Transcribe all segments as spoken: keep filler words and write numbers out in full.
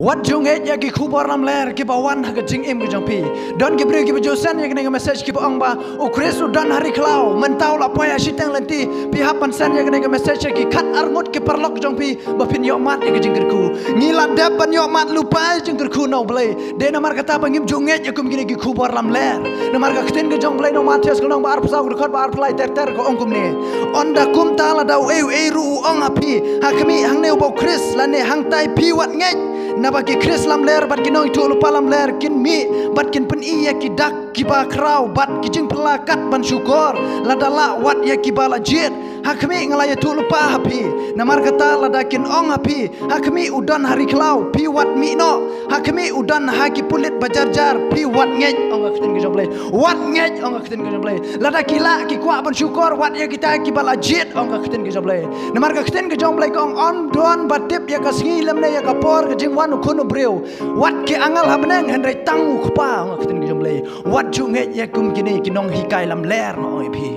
Wat ju ngeit ïa ki khubor lamler kiba wan ha ka jingim ka jong phi. Don ki briew kiba ju send ïa kane ka message kiba ong ba u Khrist u don ha ri khlaw, mynta u la poi ha shiteng lynti. Phi hap ban send ïa kane ka message ïa ki khat ar ngut ki paralok jong phi ba phin ïohmad ïa ka jingkyrkhu. Ngi la dep ban ïohmad lypa ïa ka jingkyrkhu na U Blei. Dei namar kata ba ngim ju ngeit ïa kum kine ki khubor lamler. Namar ka ktien ka jong U Blei na u Mathaios ka lynnong ba arphew saw ka dkhot ba arphew lai ter ter ka ong kumne. Ynda kumta lada uei uei ruh u ong ha phi, ha khmih hangne uba u Khrist, lane hangtai, phi wat ngeit. Naba ki Khrist lamler bad ki nongïathuhlypa lamler kin mih bad kin pyni ïa ki dak kiba khraw bad ki jingphylla kat ban shukor. Lada lah, wat ïa kiba la jied. Ha khmih, nga la ïathuhlypa ha phi. Namar kata lada kin ong ha phi, ha khmih u don ha ri khlaw, phi wat mih noh. Ha khmih u don ha ki pulit ba jar jar, phi wat ngeit, ong ka ktien ka jong U Blei. Wat ngeit, ong ka ktien ka jong U Blei. Lada ki lah, ki kwah ban shukor, wat ïa kita kiba la jied, ong ka ktien ka jong U Blei. Namar ka ktien ka jong U Blei ka ong, ym don ba tip ïa ka sngi lymne ïa ka por ka jingwan u Khun u briew. Wat ki angel ha bneng, hynrei tang U Kpa, ong ka ktien ka jong U Blei. Wat ju ngeit ïa kum kine ki nonghikai lamler, nga ong ïa phi.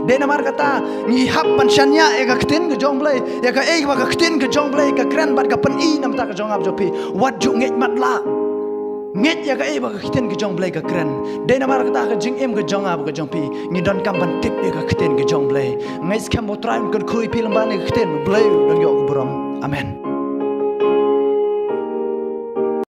Dei namar kata ngi hap ban shaniah ïa ka ktien ka jong U Blei, ïa kaei ba ka ktien ka jong U Blei ka kren bad ka pyni na bynta ka jong nga bad jong phi. Wat ju ngeit matlah. Ngeit ïa kaei ba ka ktien ka jong U Blei ka kren. Dei namar kata ha ka jingim ka jong nga bad ka jong phi, ngi donkam ban tip ïa ka ktien ka jong U Blei. Ngeit skhem ba U Trai un kyrkhu ïa phi lyngba kane ka ktien. U Blei un ïoh ka burom. Amen.